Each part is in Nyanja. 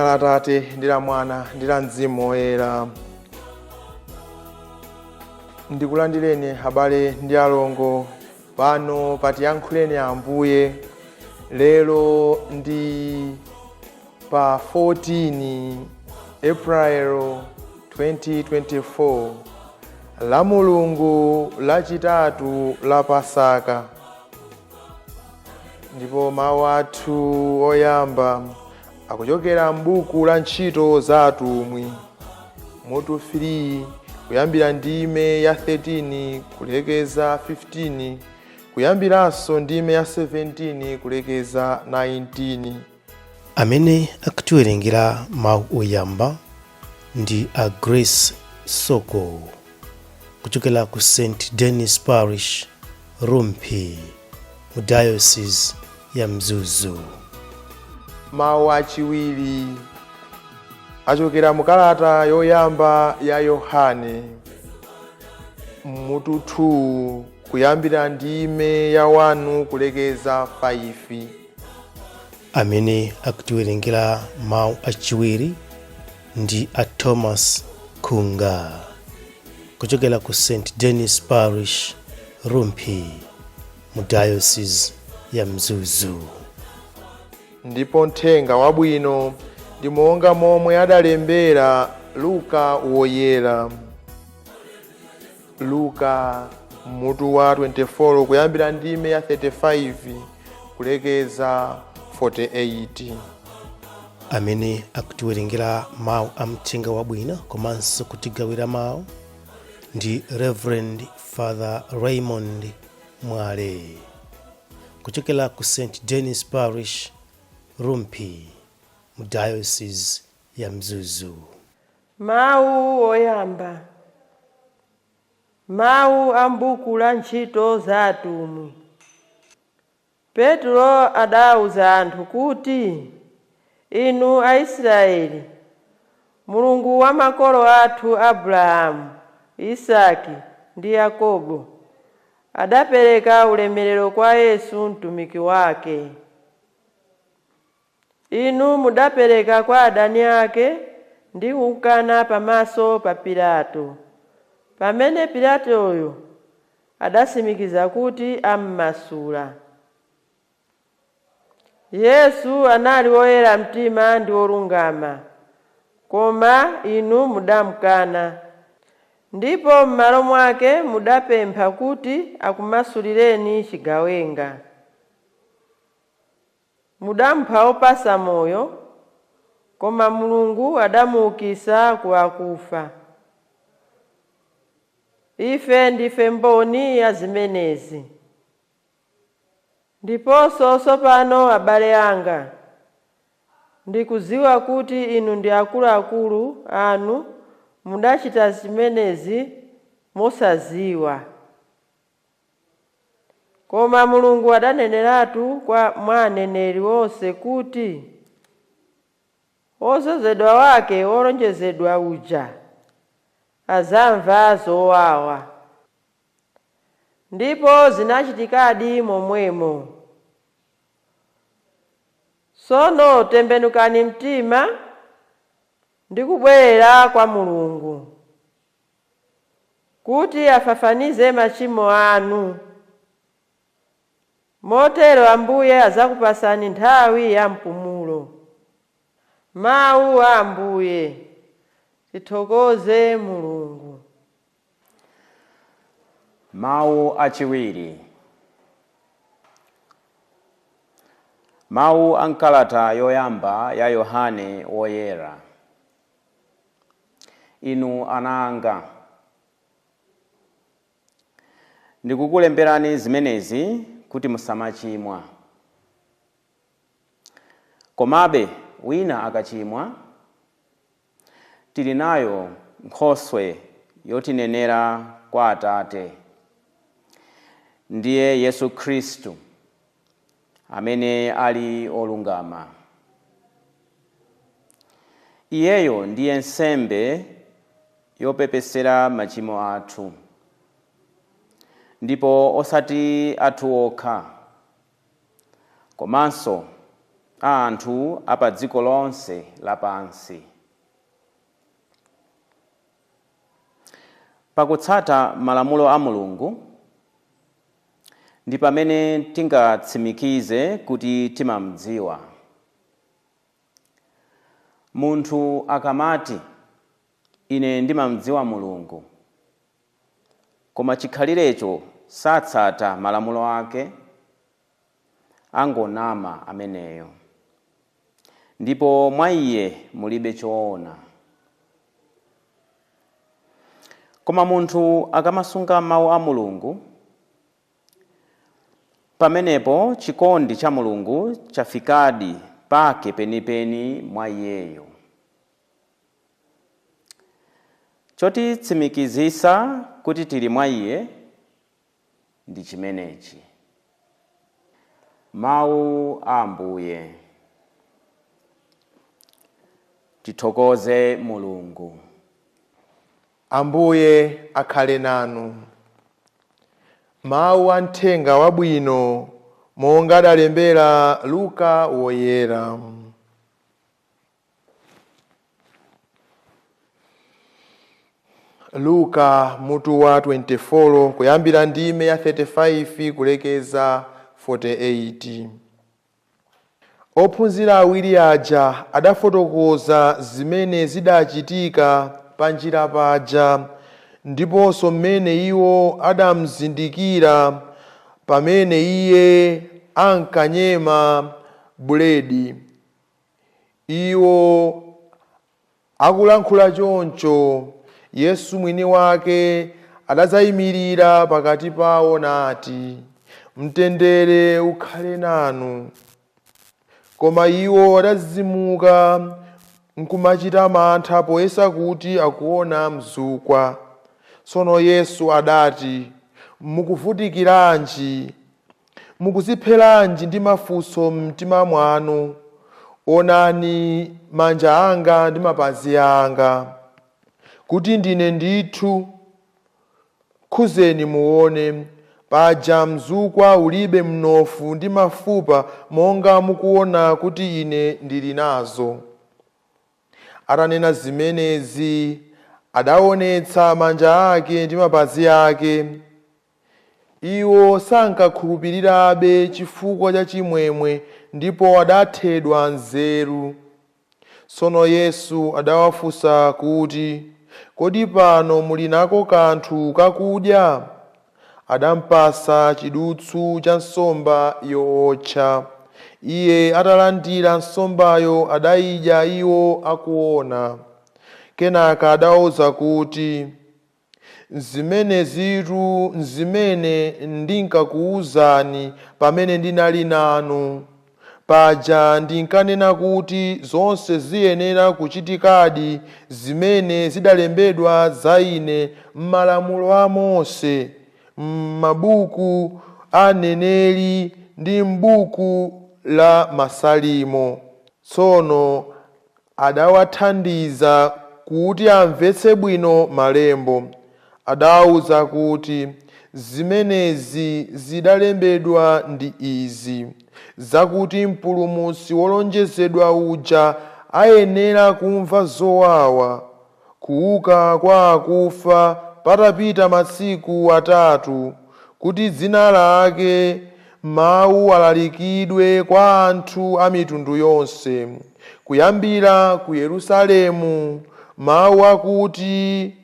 Dzina la Atate ndi la Mwana ndi la Mzimu Woyera. Ndikulandireni abale ndi alongo pano patiyankhuleni Ambuye. Lero ndi pa 14 April 2024, la Mulungu lachitatu la Pasaka, ndipo mawu athu oyamba akuchokera m'buku la Ntchito za Atumwi, mutu 3, kuyambira ndime ya 13 kulekeza 15, kuyambiranso ndime ya 17 kulekeza 19. Amene akutiwerengera mawu oyamba ndi a Grace Soko kuchokera ku St Denis Parish, Rumphi, mu Diocese ya Mzuzu. Mawu achiwiri achokera mu kalata yoyamba ya Yohane, mutu 2, kuyambira ndime ya 1 kulekeza 5. Amene akutiwerengera mawu achiwiri ndi a Thomas Khunga kuchokera ku St Denis Parish, Rumphi, mu Diocese ya Mzuzu. Ndipo mthenga wabwino ndi monga momwe adalembera Luka Woyera. Luka mutu wa 24, kuyambira ndime ya 35 kulekeza 48. Amene akutiwerengera mawu a mthenga wabwino komanso kutigawira mawu ndi Reverend Father Raymond Mwale kuchokera ku St Denis Parish, Rumphi, mu Diocese ya Mzuzu. Mawu oyamba, mawu a m'buku la Ntchito za Atumwi. Petro adawuza anthu kuti, "Inu Aisraeli, Mulungu wa makolo athu Abrahamu, Isake ndi Yakobo adapereka ulemerero kwa Yesu mtumiki wake. Inu mudapereka kwa adani ake ndi kumkana pamaso pa Pilato, pamene Pilatoyo adasimikiza kuti ammasula. Yesu anali woyera mtima ndi wolungama, koma inu mudamkana, ndipo m'malo mwake mudapempha kuti akumasulireni chigawenga. Mudamupha wopasa moyo, koma Mulungu adamuukitsa ku akufa. Ife ndife mboni ya zimenezi. Ndiponso tsopano, abale anga, ndikudziwa kuti inu ndi akuluakulu anu mudachita zimenezi mosadziwa. Koma Mulungu adaneneratu kwa mwa aneneri onse kuti wodzozedwa wake wolonjezedwa uja azamva zowawa. Ndipo zinachitikadi momwemo. Tsono tembenukani mtima ndi kubwerera kwa Mulungu, kuti afafanize machimo anu. Motero Ambuye azakupasani nthawi ya mpumulo." Mawu a Ambuye. Tithokoze Mulungu. Mawu achiwiri, mawu a mkalata yoyamba ya Yohane Woyera. Inu ana anga, ndikukulemberani zimenezi kuti musamachimwa. Komabe wina akachimwa, tili nayo nkhoswe yotinenera kwa Atate, ndiye Yesu Khristu, amene ali olungama. Iyeyo ndiye nsembe yopepesera machimo athu, ndipo osati athu okha, komanso a anthu a pa dziko lonse lapansi. Pakutsata malamulo a Mulungu ndi pamene tingatsimikize kuti timamdziwa. Munthu akamati, ine ndimamdziwa Mulungu, koma chikhalirecho satsata malamulo ake, angonama ameneyo, ndipo mwa iye mulibe choona. Koma munthu akamasunga mawu a Mulungu, pamenepo chikondi cha Mulungu chafikadi pake penipeni mwa iyeyo. Chotitsimikizisa kuti tili mwa iye ndi chimenechi. Mawu a Ambuye. Tithokoze Mulungu. Ambuye akhale nanu. Mawu a mthenga wabwino monga adalembera Luka woyera. Luka mutu wa 24 kuyambira ndime ya 35 kulekeza 48. Ophunzira awiri aja adafotokoza zimene zidachitika pa njira paja, ndiponso mmene iwo adamzindikira pamene iye ankanyema buledi. Iwo akulankhula choncho, Yesu mwini wake adadzayimirira pakati pawo nati, mtendere ukhale nanu. Koma iwo adadzidzimuka nkumachita mantha poyesa kuti akuona mzukwa. Tsono Yesu adati, mukuvutikiranji? Mukuzipheranji ndi mafunso m'mtima mwanu? Onani manja anga ndi mapazi anga, kuti ndine ndithu. Khuzeni muone, paja mzukwa ulibe mnofu ndi mafupa monga mukuona kuti ine ndili nazo. Atanena zimenezi, adaonetsa manja ake ndi mapazi ake. Iwo sankakhulupirirabe chifukwa cha chimwemwe ndipo adathedwa nzeru. Tsono Yesu adawafunsa kuti, kodi pano muli nako kanthu kakudya? Adampasa chidutsu cha nsomba yootcha. Iye atalandira nsombayo adayidya iwo akuona. Kenaka adawauza kuti, zimene zitu nzimene ndinkakuwuzani pamene ndinali nanu. Paja ndinkanena kuti zonse ziyenera kuchitikadi zimene zidalembedwa za ine m'malamulo a Mose, m'mabuku a aneneri ndi m'buku la Masalimo. Tsono adawathandiza kuti amvetse bwino malembo. Adawauza kuti zimenezi zidalembedwa ndi izi, zakuti mpulumutsi wolonjezedwa uja ayenera kumva zowawa, kuuka kwa akufa patapita masiku atatu, kuti dzina lake mawu alalikidwe kwa anthu a mitundu yonse, kuyambira ku Yerusalemu, mawu akuti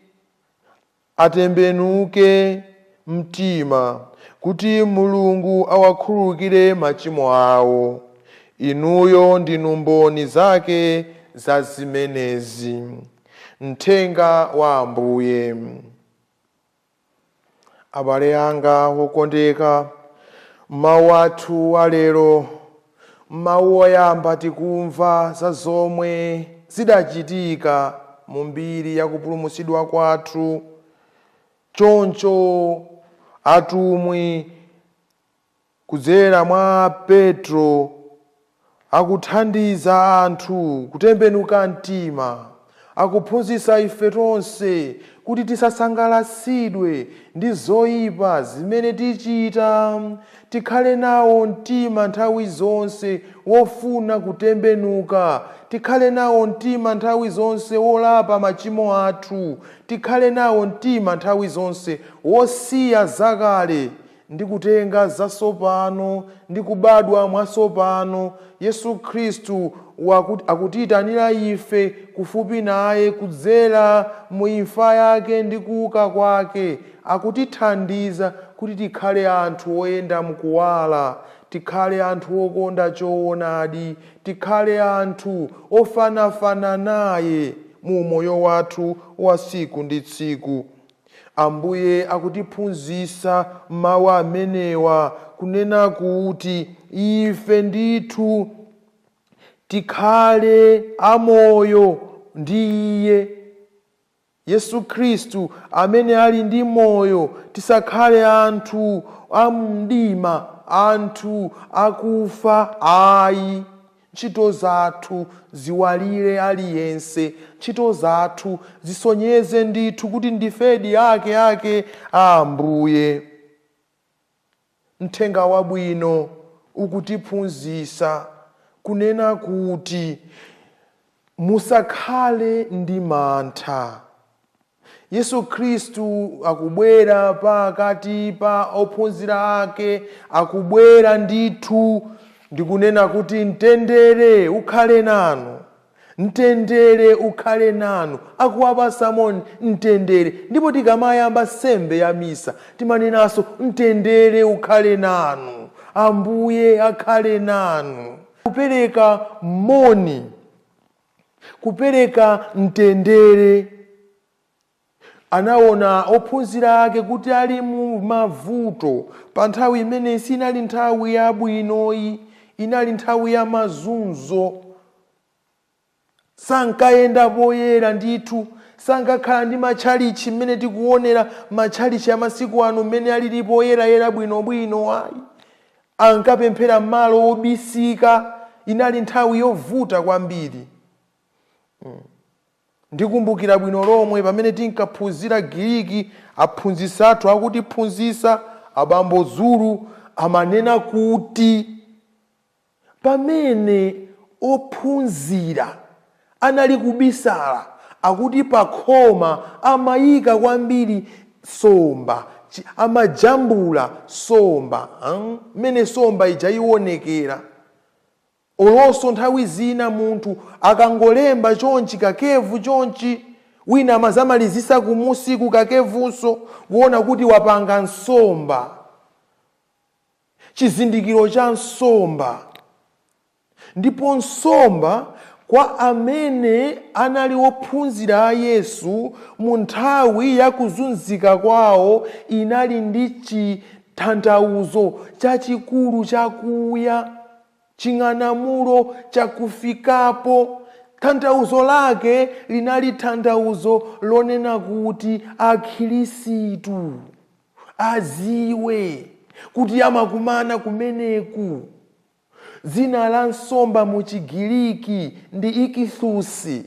atembenuke mtima, kuti Mulungu awakhululukire machimo awo. Inuyo ndinu mboni zake za zimenezi. Mthenga wa Ambuye. Abale anga wokondeka, mawu athu alero, mawu oyamba tikumva za zomwe zidachitika mu mbiri ya kupulumutsidwa kwathu. Choncho atumwi kudzera mwa Petro akuthandiza anthu kutembenuka mtima, akuphunzitsa ife tonse kuti tisasangalasidwe ndi zoyipa zimene tichita. Tikhale nawo mtima nthawi zonse wofuna kutembenuka, tikhale nawo mtima nthawi zonse wolapa machimo athu, tikhale nawo mtima nthawi zonse wosiya zakale ndi kutenga zatsopano ndi kubadwa mwatsopano. Yesu Khristu akutiyitanira ife kufupi naye kudzera mu imfa yake ndi kuuka kwake. Akutithandiza kuti tikhale anthu oyenda mukuwala, tikhale anthu okonda choonadi, tikhale anthu ofanafana naye mu moyo wathu wa tsiku ndi tsiku. Ambuye akutiphunzitsa mawu amenewa kunena kuti ife ndithu tikhale amoyo ndi iye Yesu Khristu amene ali ndi moyo. Tisakhale anthu amdima, anthu akufa ayi. Ntchito zathu ziwalire aliyense, ntchito zathu zisonyeze ndithu kuti ndifedi ake ake a Ambuye. Mthenga wabwino ukutiphunzitsa kunena kuti musakhale ndi mantha. Yesu Khristu akubwera pakati pa ophunzira ake, akubwera ndithu ndikunena kuti mtendere ukhale nanu, mtendere ukhale nanu. Akuwapasa moni, mtendere. Ndipo tikamayamba nsembe ya misa timanenanso mtendere ukhale nanu, Ambuye akhale nanu. Kupereka moni, kupereka mtendere. Anaona ophunzira ake kuti ali mu mavuto pa nthawi imene sinali nthawi yabwinoyi, inali nthawi ya mazunzo. Sankayenda poyera ndithu, sankakhala ndi matchalichi mmene tikuonera matchalichi amasiku ano mmene alili poyerayera bwinobwino ayi. Ankapemphera m'malo obisika. Inali nthawi yovuta kwambiri. Ndikumbukira bwino lomwe pamene tinkaphunzira Giriki, aphunzitsi athu akutiphunzitsa, abambo Zulu, amanena kuti pamene ophunzira anali kubisala, akuti pakhoma amayika kwambiri somba, amajambula somba, mmene somba ija ionekera. Olonso nthawi zina munthu akangolemba chonchi kakevu chonchi, wina amazamalizisa kumusiku kakevunso, kuona kuti wapanga nsomba, chizindikiro cha nsomba. Ndipo nsomba kwa amene anali ophunzira a Yesu mu nthawi ya kuzunzika kwawo inali ndi chitanthauzo chachikulu chakuya, ching'anamulo chakufikapo. Tanthauzo lake linali tanthauzo lonena kuti akhirisitu aziwe kuti amakumana kumeneku. Dzina la nsomba mu Chigiriki ndi ikithusi,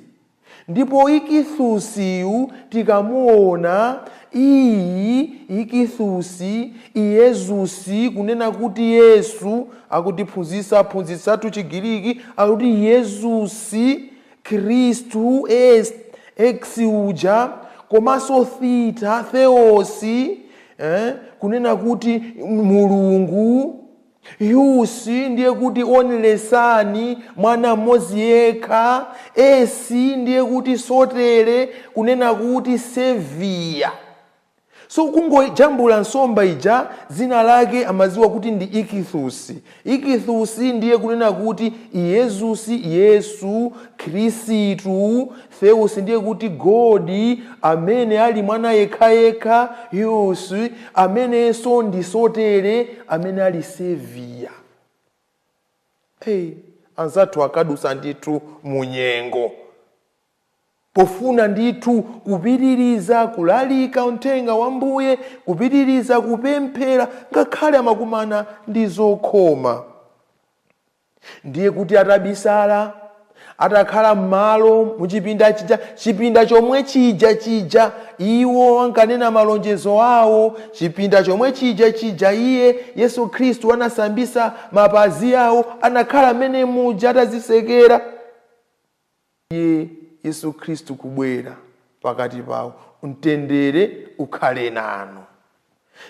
ndipo ikithusiyu tikamuona iyi ikithusi iyezusi, kunena kuti Yesu akutiphunzitsa, aphunzitsatu Chigiriki, akuti Yezusi Khristu ex uja, komanso theta theosi, kunena kuti Mulungu, yusi ndiye kuti only son, mwana mmodzi yekha, esi ndiye kuti sotere, kunena kuti savior. So kungojambula nsomba ija, dzina lake amadziwa kuti ndi ikithusi. Ikithusi ndiye kunena kuti Iyezusi, Yesu Khristu, theos ndiye kuti God amene ali mwana yekhayekha, yusi amenenso ndi sotere, amene ali savior. Hey, anzathu akadusa ndithu munyengo pofuna ndithu kupitiriza kulalika uthenga wa Mbuye, kupitiriza kupemphera ngakhale amakumana ndi zokhoma. Ndiye kuti atabisala, Atakhala m'malo muchipinda chija, chipinda chomwe chija chija iwo ankanena malonjezo awo, chipinda chomwe chija chija iye Yesu Khristu anasambisa mapazi awo, anakhala mmene muja atazisekera. Iye Yesu Khristu kubwera pakati pawo, "Mtendere ukhale nanu,"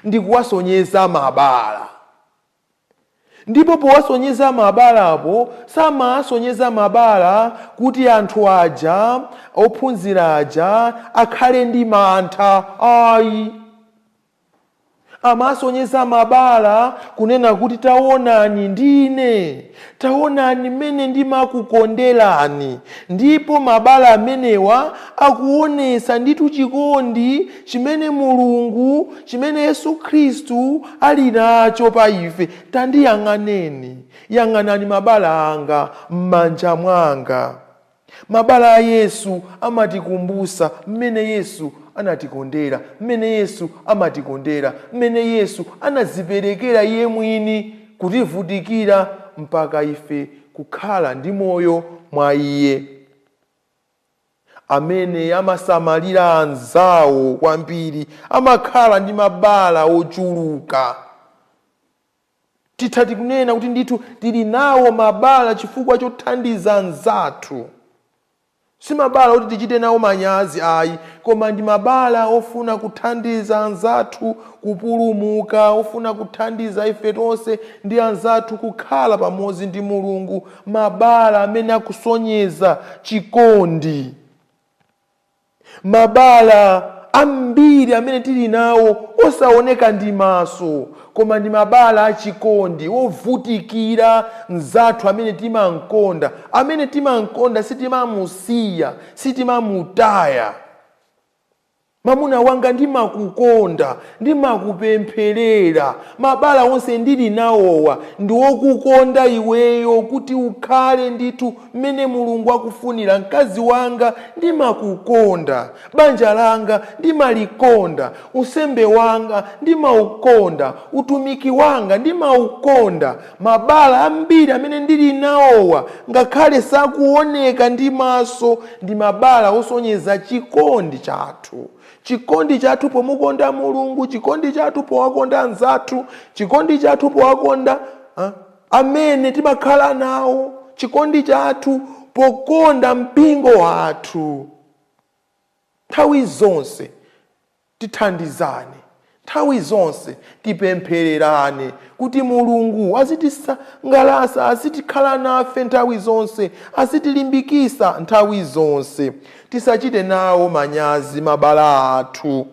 ndikuwasonyeza mabala. Ndipo powasonyeza mabalapo, samasonyeza mabala kuti anthu aja, ophunzira aja, akhale ndi mantha, ayi. Amasonyeza mabala kunena kuti, "Taonani, ndine, taonani mmene ndimakukonderani." Ndipo mabala amenewa akuonesa ndithu chikondi chimene Mulungu, chimene Yesu Khristu ali nacho pa ife. "Tandiyang'aneni, yang'anani mabala anga m'manja mwanga." Mabala a Yesu amatikumbusa mmene Yesu anatikondera, mmene Yesu amatikondera, mmene Yesu anaziperekera iye mwini kutivutikira mpaka ife kukhala ndi moyo mwa iye. Amene amasamalira anzawo kwambiri amakhala ndi mabala ochuluka. Titha tikunena kuti ndithu tili nawo mabala chifukwa chothandiza anzathu. Si mabala oti tichite nawo manyazi, ayi, koma ndi mabala ofuna kuthandiza anzathu kupulumuka, ofuna kuthandiza ife tonse ndi anzathu kukhala pamodzi ndi Mulungu. Mabala amene akusonyeza chikondi. Mabala ambiri amene tili nawo osaoneka ndi maso, koma ndi mabala achikondi ovutikira mzathu amene timamkonda. Amene timamkonda sitimamusiya, sitimamutaya. "Mamuna wanga, ndimakukonda, ndimakupempherera. Mabala onse ndili nawowa ndi wokukonda iweyo kuti ukhale ndithu mmene Mulungu akufunira. Mkazi wanga, ndimakukonda. Banja langa ndimalikonda. Unsembe wanga ndimaukonda. Utumiki wanga ndimaukonda. Mabala ambiri amene ndili nawowa, ngakhale sakuoneka ndi maso, ndi mabala osonyeza chikondi chathu, chikondi chathu pomukonda Mulungu, chikondi chathu powakonda anzathu, chikondi chathu powakonda amene timakhala nawo, chikondi chathu pokonda mpingo wathu. Nthawi zonse tithandizane, nthawi zonse tipemphererane kuti Mulungu azitisangalasa, azitikhala nafe nthawi zonse, azitilimbikisa nthawi zonse. Tisachite nawo manyazi mabala athu.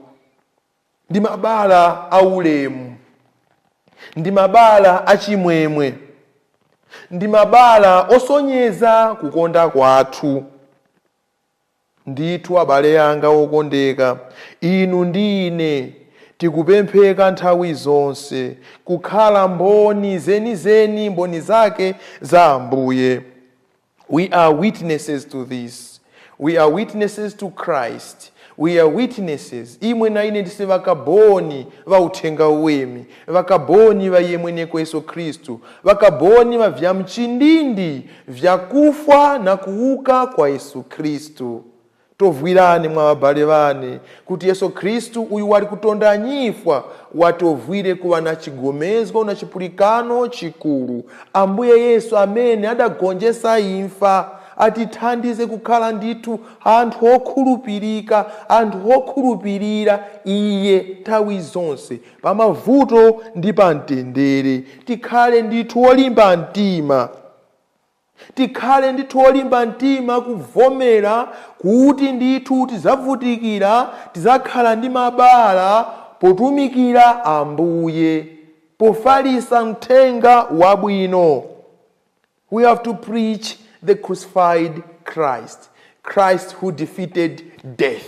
Ndi mabala aulemu, ndi mabala achimwemwe, ndi mabala osonyeza kukonda kwathu. Ndithu, abale anga okondeka, inu ndi ine tikupempheka nthawi zonse kukhala mboni zenizeni, mboni zake za Ambuye. We are witnesses to this. We are witnesses to Christ. We are witnesses. Imwe na ine ndise vakaboni va uthenga uwemi, vakaboni va iye mweneko Yesu Khristu, vakaboni va vya mchindindi vyakufa na kuuka kwa Yesu Khristu. Tovwirani mwa vabale vane kuti Yesu Khristu uyu wali kutonda nyifwa watovwire kuva na chigomezgo na chipulikano chikulu. Ambuye Yesu amene adagonjesa imfa atithandize kukhala ndithu anthu okhulupirika, anthu okhulupirira iye nthawi zonse, pamavuto ndi pamtendere. Tikhale ndithu olimba mtima, tikhale ndithu olimba mtima kuvomera kuti ndithu tidzavutikira, tidzakhala ndi mabala potumikira Ambuye, pofalisa mthenga wabwino. We have to preach the crucified Christ, Christ who defeated death.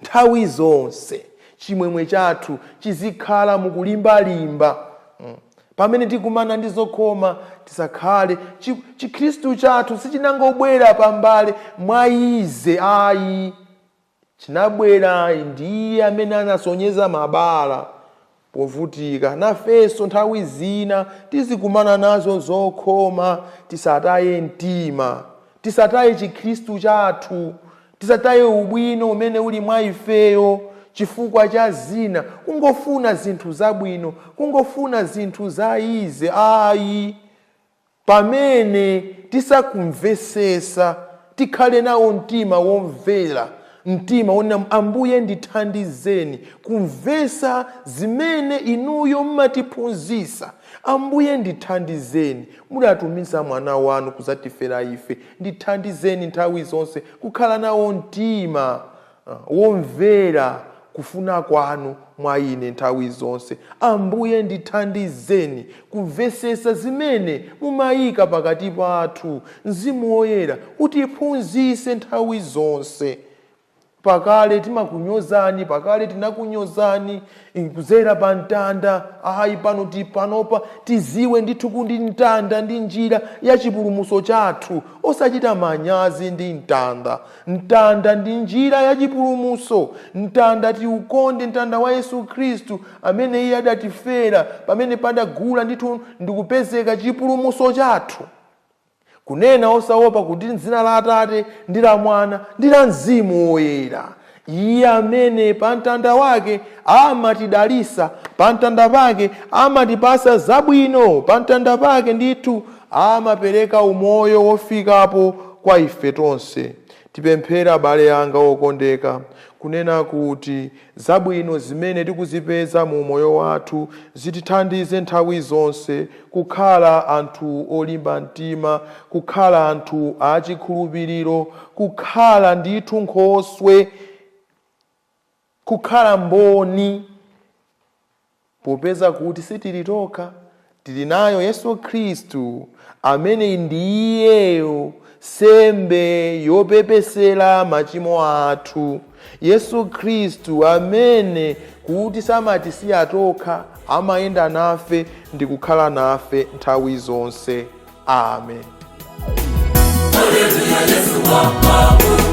Nthawi zonse chimwemwe chathu chizikhala mukulimbalimba. Pamene tikumana ndi zokhoma, tisakhale chikhristu chathu sichinangobwera pambale mwa ize, ayi. Chinabwera ndiye amene anasonyeza mabala povutika. Nafenso nthawi zina tizikumana nazo zokhoma, tisataye mtima. Tisataye chikhristu chathu, tisataye ubwino umene uli mwa ifeyo chifukwa cha zina, kungofuna zinthu zabwino, kungofuna zinthu za easy, ayi. Pamene tisakumvesesa, tikhale nawo mtima womvera, mtima wonena, "Ambuye, ndithandizeni kumvesa zimene inuyo mmatiphunzitsa. Ambuye, ndithandizeni, mudatumiza mwana wanu kuzatifera ife. Ndithandizeni nthawi zonse kukhala nawo mtima womvera kufuna kwanu mwa ine nthawi zonse. Ambuye, ndithandizeni kumvesesa zimene mumayika pakati pathu. Mzimu Woyera utiphunzitse nthawi zonse." Pakale timakunyozani, pakale tinakunyozani kuzera pa mtanda. Ayi, pano panopa tiziwe ndithu kuti mtanda ndi njira ya chipulumutso chathu, osachita manyazi ndi mtanda. Mtanda ndi njira ya chipulumutso. Mtanda tiukonde, mtanda wa Yesu Khristu amene iye adatifera, pamene padagula ndithu ndikupezeka chipulumutso chathu, kunena osaopa kuti dzina la Atate ndi la Mwana ndi la Mzimu Woyera, iye amene pa mtanda wake amatidalisa, pa mtanda pake amatipasa zabwino, pa mtanda pake ndithu amapereka umoyo wofikapo kwa ife tonse. Tipemphera, abale anga okondeka, kunena kuti zabwino zimene tikuzipeza mu moyo wathu zitithandize nthawi zonse kukhala anthu olimba mtima, kukhala anthu achikhulupiriro, kukhala ndithu nkhoswe, kukhala mboni, popeza kuti sitili tokha, tili nayo Yesu Khristu amene ndiyeyo sembe yopepesera machimo athu, Yesu Khristu amene kuti samatisiya tokha, amayenda nafe ndi kukhala nafe nthawi zonse. Amen. Haleluya, Yesu wapabu.